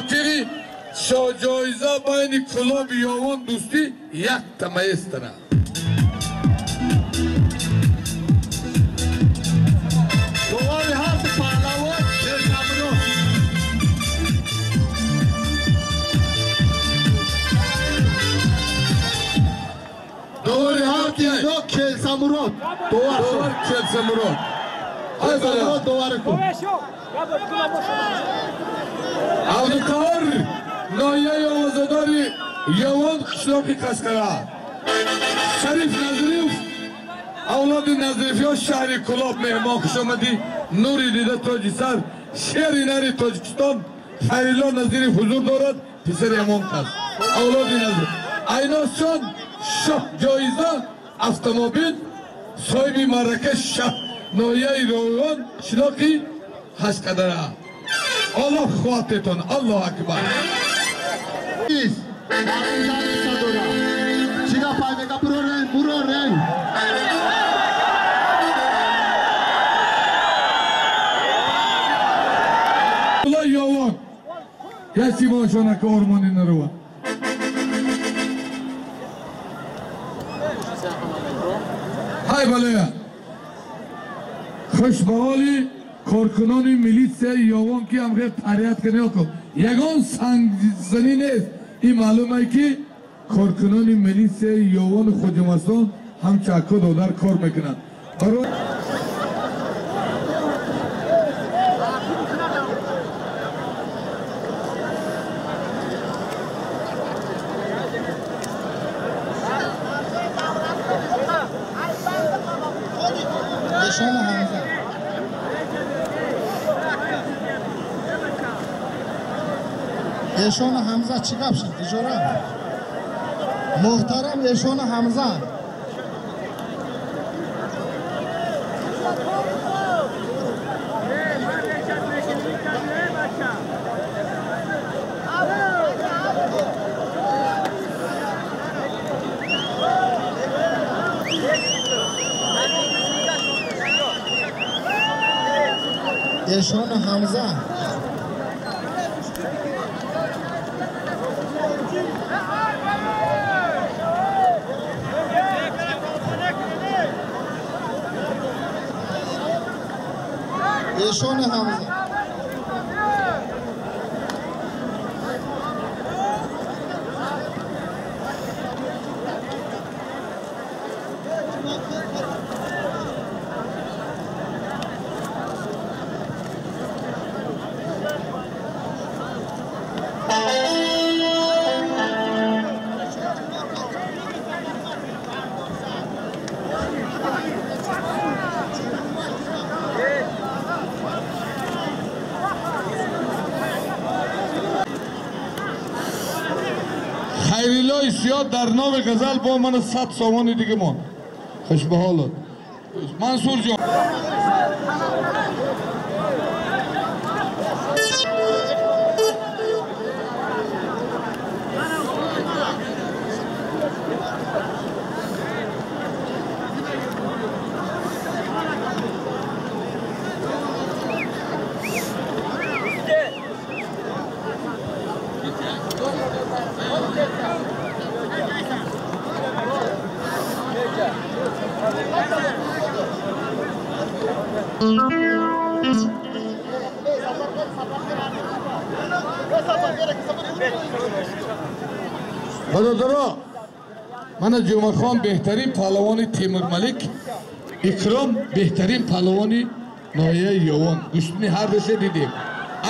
Хотири шоҳҷоиза байни Кӯлоби Ёвон Дӯстӣ якта маэстра. Довари ҳарду паҳлавон Келсамурод. Довари ҳарду ино Келсамурод. Довар Келсамурод. Келсамурод довари кун. Абдуқаҳор ноҳияи овозадори Ёвон, қишлоқи Қашқара. Шариф Назриев, авлоди Назриевиҳо, шаҳри Кӯлоб. Меҳмон хушомадӣ, нури дида, тоҷи сар, шери нари Тоҷикистон Хайрилло Назиров ҳузур дорад, писари ҳамон кас, авлоди Назир. Айносҷон шоҳ ҷоиза автомобил, соҳиби маърака шаҳ ноҳияи Роғон, қишлоқи Ҳашқадара. Аллоҳ қувватетон, Аллоҳ акбар. Чӣ гапай мега? Бурорен, бурорен. Ёвон ясимошонака ормони нарува. Ҳай балея, хуш ба ҳоли коркунони милитсияи Ёвон, ки ҳамхел порядка нигоҳ кун, ягон сангзанӣ нест. Ин маълумае, ки коркунони милитсияи Ёвону Хоҷамастон ҳамчун аку додар кор мекунанд. Эшону Ҳамза. Эшону Ҳамза, чӣ гап шуд, иҷора? Муҳтарам Эшону Ҳамза. Эшону Ҳамза. Эшону Ҳамза. Хайриллои Сиёд дар номи ғазал бо мана 100 сомони дига монд. Хуш ба ҳолат, Мансурҷон. Бародаро, мана Ҷумъахон беҳтарин паҳлавони Темурмалик, Икром беҳтарин паҳлавони ноҳияи Ёвон. Гӯштини ҳардуше дидем.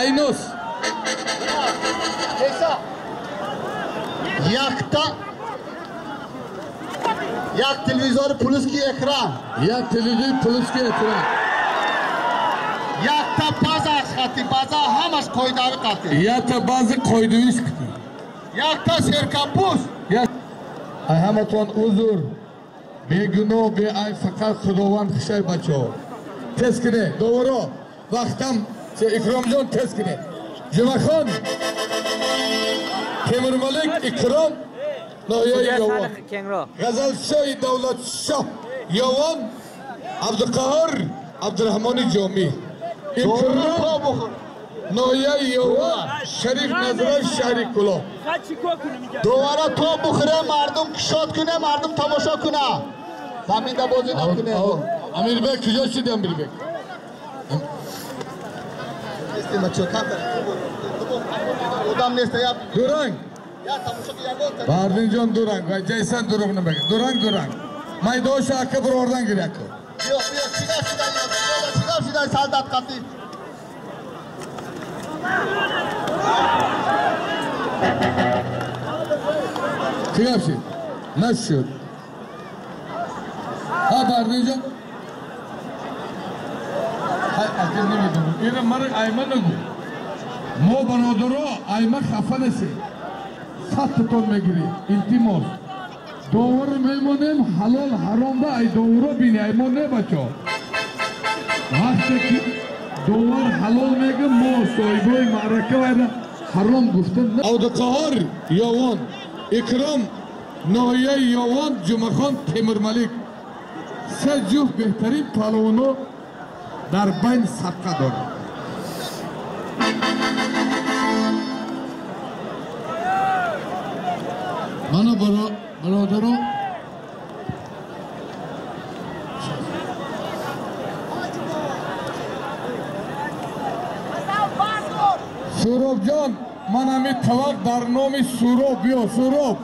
Айнос. Якта як телевизори плюски экран. Як телевизори плюски экран. Якта база хати, база ҳамаш қоидави қати. Якта бази қоидавиш қати. Якта серкапус. Ай ҳаматон узр, бегуноҳ, беайб, фақат Худованд хушай, бачаҳо. Тез куне, доваро, вақтам, Икромҷон, тез куне. Ҷумъахон, Темурмалик, Икром, ноҳияи Ёвон. Ғазалшоҳи Давлатшоҳ Ёвон, Абдуқаҳор Абдураҳмони Ҷомӣ. Икром. ноҳияи Ёвон, Шариф Назаров, шаҳри Кӯлоб. Довара то бухӯре, мардум кушод куне, мардум тамошо куна. Заминда бозӣ накуне. Амирбек куҷо шуди, Амирбек? Одам нест, я Дуранг. Бардинҷон дуранг, ва ҷайсан дурӯғ намегӯяд. Дуранг, дуранг. Майдоша ака бирордан гир ака. Биё, биё, чида шида, чида шида, солдат қати. Чӣ гап шуд? Нашуд. Ҳа, Бардинҷон. Ҳай, ака намедонам. Ина мара айма нагӯ. Мо бародаро айма хафа нашед. Саттон мегирӣ. Илтимос. Довар мемонем, ҳалол ҳаром ба ай довро бини, ай мо не бачо. Вақте ки довар ҳалол мега, мо соҳибои маърака вайра ҳаром гуфта. Абдуқаҳор Ёвон, Икром ноҳияи Ёвон, Ҷумъахон Темурмалик. Се ҷуфт беҳтарин палвоно дар байн сабқа дорад. Мана бародаро, Суробҷон, ман ҳамин тавақ дар номи Суроб, биё Суроб,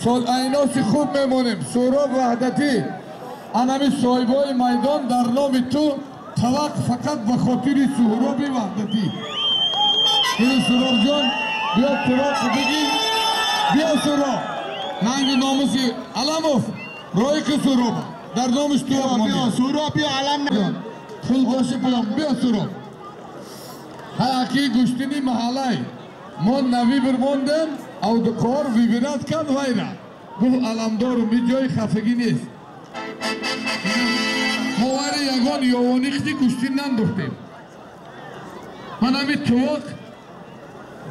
сол айноси хуб мемонем. Суроб Ваҳдатӣ, ан ҳамин соҳибои майдон дар номи ту тавақ фақат ба хотири Суҳроби Ваҳдатӣ. Ини Суробҷон, биё тавақ бигир, биё Суроб. Нанги номуси Аламов, роҳи ки Суроб дар номиш туоқ монди. Суроб биё, алам пул боши пулам, биё Суроб. Ҳаки гӯштини маҳаллай мо навибр мондем, Абдуқоҳор вибират кард вайра. Гуфт аламдорум, ин ҷои хафагӣ нест. Мо вайра ягон ёвонихти гӯштин нандохтем. Ман ҳамин туоқ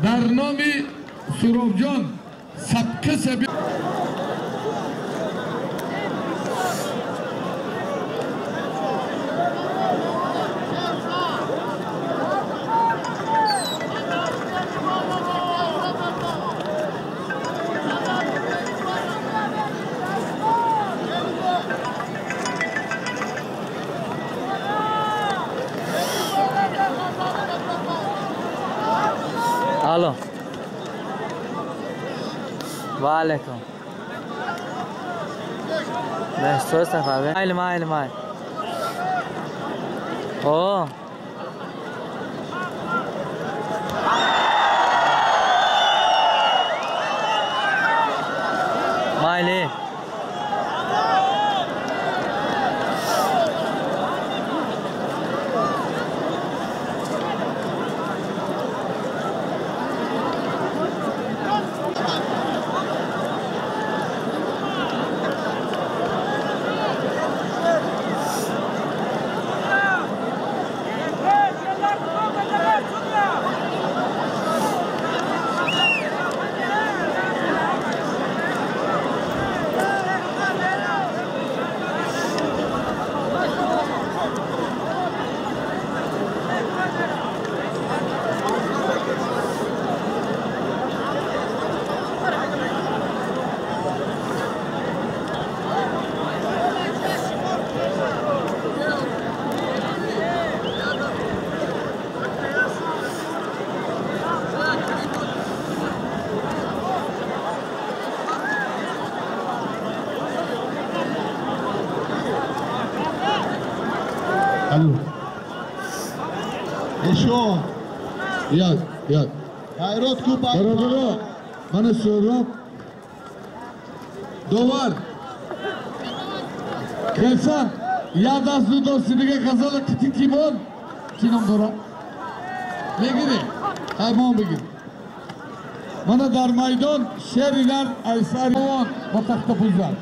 дар номи Суробҷон сабка саби. Алло. Ва алейкум. Беш сафар. Майл, майл, майл. О. Майли. Алло. Эшон. Як, як. Ғайрат ку ба. Бародаро, мана Суҳроб. Довар. Кайфан, як даст ду дасти дига ғазала кити кимон? Ки ном дорад? Мегирӣ? Хаймон бигир. Мана дар майдон шери нар айсари ба тахта пузад.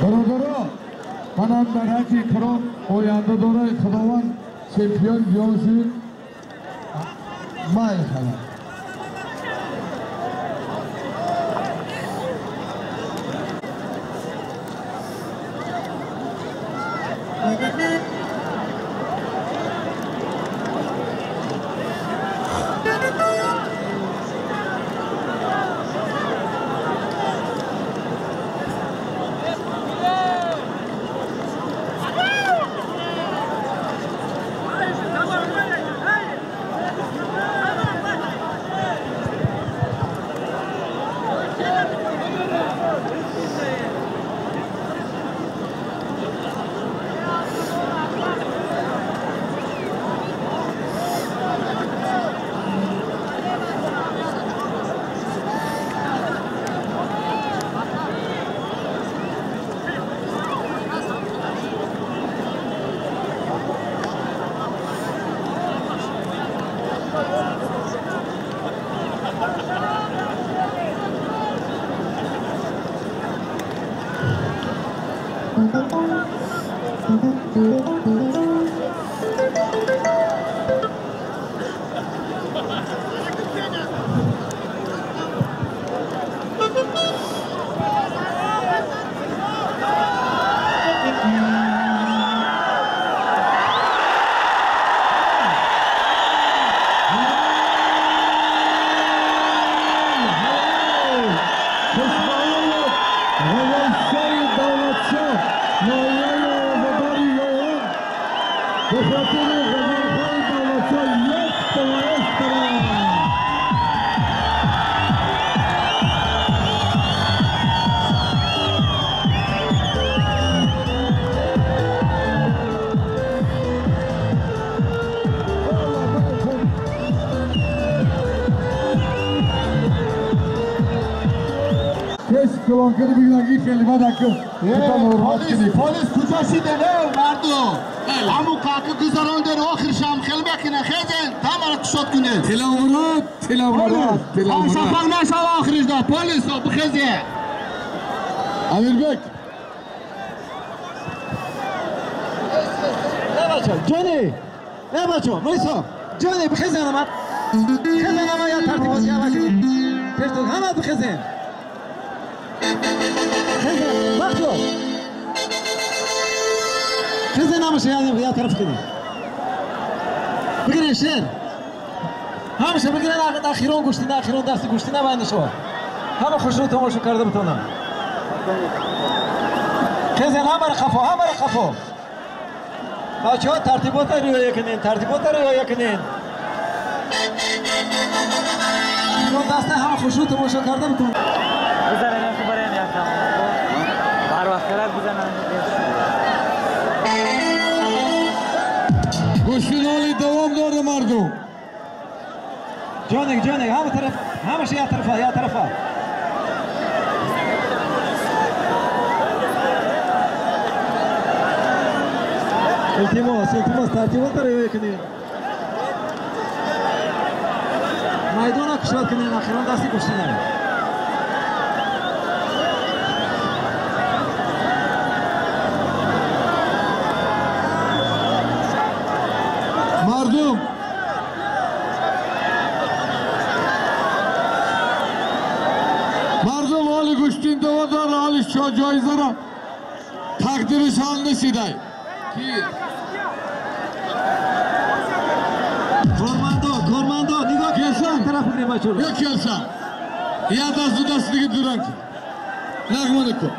Бародаро, манам дар ҳаққи икром оянда дорад Худованд чемпион ҷаҳон майл хабар. Полис куҷо шиде не мардум? Ҳамун каки гузаронден охиршам хел мекунен хезен тамара кушод кунед. Тиламурод, Тиламурод, Тиламурод. Шафақ нашава охиришда полис бихезе. Амирбек. Не бачо, ҷони. Не бачо, Мурисо. Ҷони бихезен ама. Хезен ама я тартибот я ваки. Пештон ҳама бихезен. Хезен, бачо. Хезен ҳамаша я тараф кунед. Бигирен шер. Ҳамаша бигирен ахирон гӯштина, ахирон дасти гӯштина банда шава. Ҳама хушрӯ тамошо карда битонам. Хезен ҳамаро қафо, ҳамаро қафо. Бачаҳо тартиботро риоя кунед, тартиботро риоя кунед. Ахирон даста ҳама хушрӯ тамошо карда битонам. Бизанем барем як тамом. Бар вақт бизанем. Гӯштиноли давом дорад мардум. Ҷонек, ҷонек, ҳама тараф, ҳамаша як тарафа, як тарафа. Илтимос, илтимос, тартиботро риоя кунед. Майдонро кушод кунед, ахирон дасти гӯштина. Мардум мардум ҳоли гӯштин давом дорад, ҳоли ҷоизаро тақдириш ҳал нешидай. Кормандо, кормандо, нигоҳ Келсан, тараф бигирем бачаҳо. Ё келсан. Я даст ду даст дига дуран кун. Нағма накун.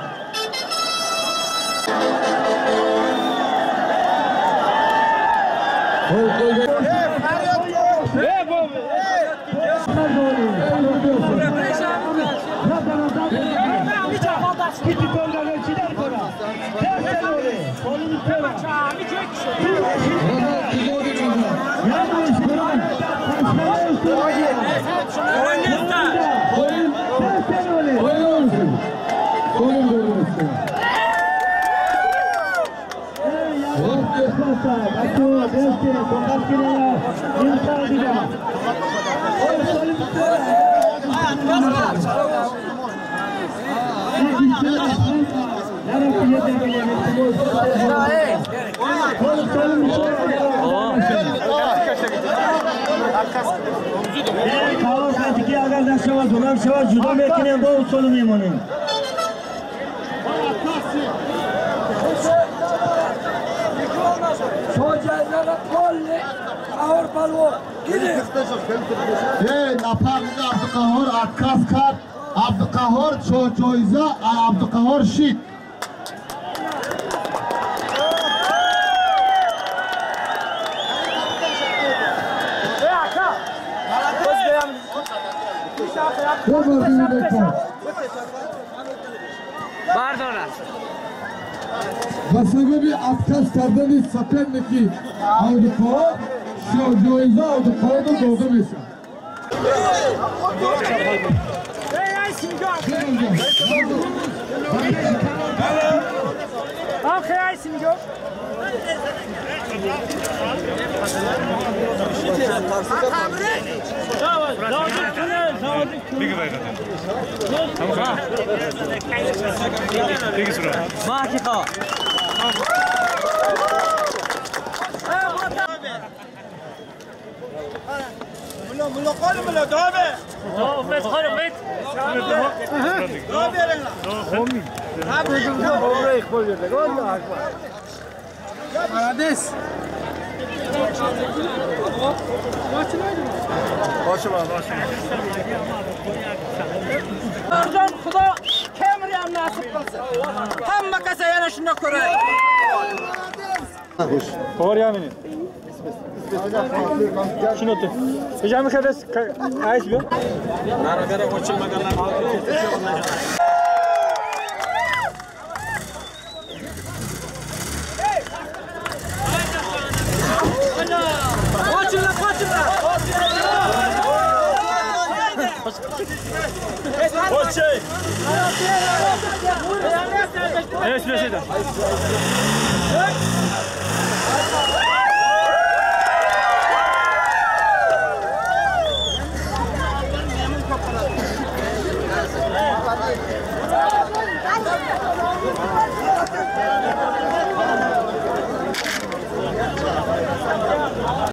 Агар нашавад, дурам шавад, ҷудо мекунем, бо усулу мемонем. Эй, напарник Абдуқаҳор отказ кард. Абдуқаҳор ҷоиза Абдуқаҳор шид. Ба сабаби отказ кардани соперники Абдуқаҳор ҷоиза Абдуқаҳорро дода мешавад. Молодец! Marjon Xudo kimni ham nasib qilsin. Hamma kasa yana shuni ko'raylik. To'g'ri. Shuni o'tir. Ijami kadas aysh bu. Nari ochilmaganlar olib ketdi.